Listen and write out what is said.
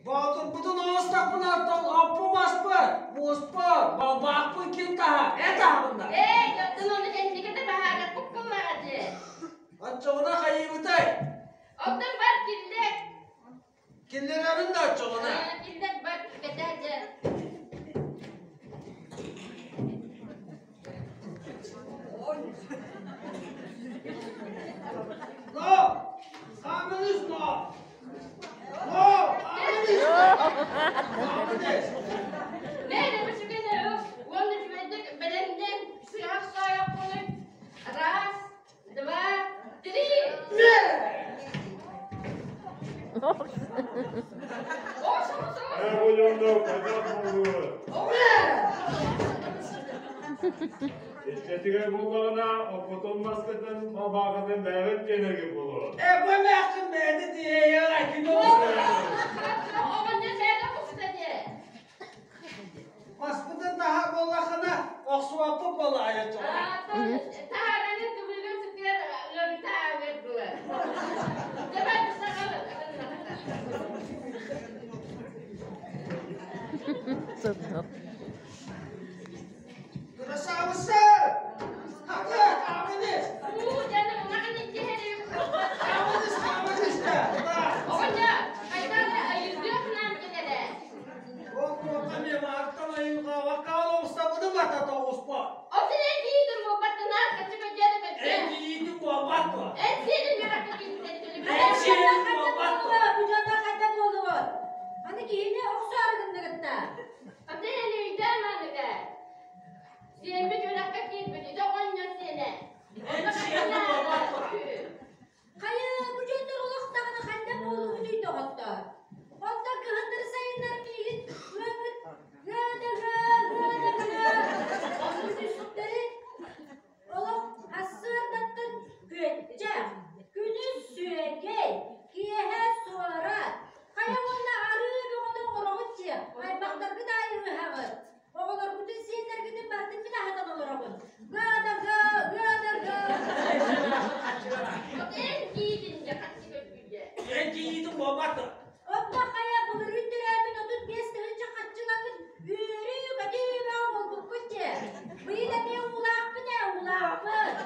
Боотурбутун оҕустахпына оппу-маспыт, мууспут, балбаахпын ким таһа, эн таһабынна. Ээ, оттон ону кэнникэтэ баһаараппыт буоллаҕа дии. Оччоҕуна хайыыбытай? Оттон бар киллэр. Киллэрэбин да оччоҕуна? Киллэр бар, кэтээ дьэ. Но! Хаамыныс но! Но! Хаамыныс! Хаамыныс! Мээр эбисүгэнэ уонна үчүгэйдик бэлэмнэн сыһах саайахпыны раз, два, три! Ээ, бу дьоннор хайдах буолуо? Иччэтигэр буллаҕына, оппутун маскытын, балбаахытын бэйэҕит тиэнэргэ буолуо. Э, бу эмээхсин бэйэтэ тиэйэр, ким Маспытын таһа буоллаххына, охсуоппут буолаайа Красавица! Хата, каменец! Каменец, каменец! Бу дьоннор хайда буолугут? Аны киһини охсоору гынныгытта. Хайа, бу дьоннор олох даҕаны хайдах буолугутуй доҕоттоор? Онтон кыһыннары сайыннары миигин ыаммыт ыа-да-ыа, ыа-да-ыа, оннук үсүктэри олох ассыардаттан күөтчэх, күнүс сүөгэй, киэһэ суорат, хайа уонна арыы бөҕөнү оҥороҕут диэ, аймахтаргыт аайы ыһаҕыт. Оҕолоргутун, сиэннэргитин барытын мин аһатан олоробун. Ыа-да-ыа, ыа-да-ыа. Онно хайа былырыын төрөөбүт 35 тыһыынча харчыламмыт үөрүү-көтүү бөҕө буолбуппут дии. Быйыл эмиэ уулаахпыт ээ, уулаахпыт.